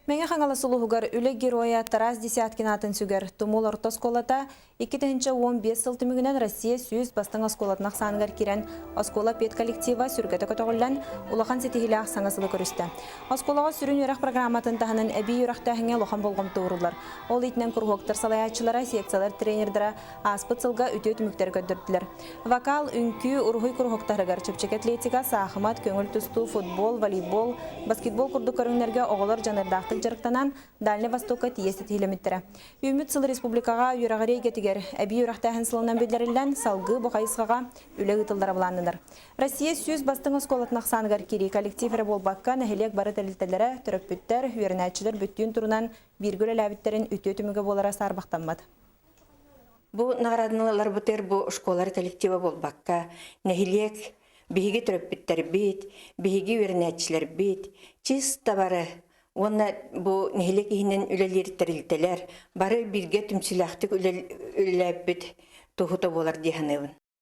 Мэҥэ Хаҥалас улууһугар Үлэ Геройа Тарас Десяткин аатын сүгэр Тумул орто оскуолата 2015 сыл түмүгүнэн Россия 100 бастыҥ оскуолатын ахсааныгар киирэн, оскуола педколлектива сүргэтэ көтөҕүллэн, улахан ситиһиилээх саҥа сылы көрүстэ. Оскуолаҕа сүрүн үөрэх программатын таһынан эбии үөрэхтээһиҥҥэ улахан болҕомто ууруллар. Ол иитинэн куруһуоктар салайааччылара, секциялар тренердара ааспыт сылга үтүө түмүктэри көрдөрдүлэр. Вокал, үҥкүү, уруһуй куруһуоктарыгар чэпчэки атлетика, саахымат, көҥүл тустуу, футбол, волейбол, баскетбол курдук көрүҥнэргэ оҕолор дьаныардаахтык дьарыктанан, Дальнай Востокка тиийэ ситиһиилэммиттэрэ. Үүммүт сыл республикаҕа үөрэҕирии эйгэтигэр эбии үөрэхтээһин сылынан биллэриллэн, салгыы бу хайысхаҕа үлэ ыытыллара былааннанар. Россия 100 бастыҥ оскуолатын ахсааныгар киирии коллектив эрэ буолбакка, нэһилиэк бары тэрилтэлэрэ, төрөппүттэр, үөрэнээччилэр бүттүүн турунан бииргэ үлэлээбиттэрин үтүө түмүгэ буолара саарбахтаммат. Бу наҕараадаларбытыгар бу школар коллектива буолбакка, нэһилиэк биһиги төрөппүттэрбит, биһиги үөрэнээччилэрбит чисто бары уонна бу нэһилиэк иһинэн үлэлиир тэрилтэлэр бары бииргэ түмсүүлээхтик үлэлээбит туһута буолар дии саныыбын.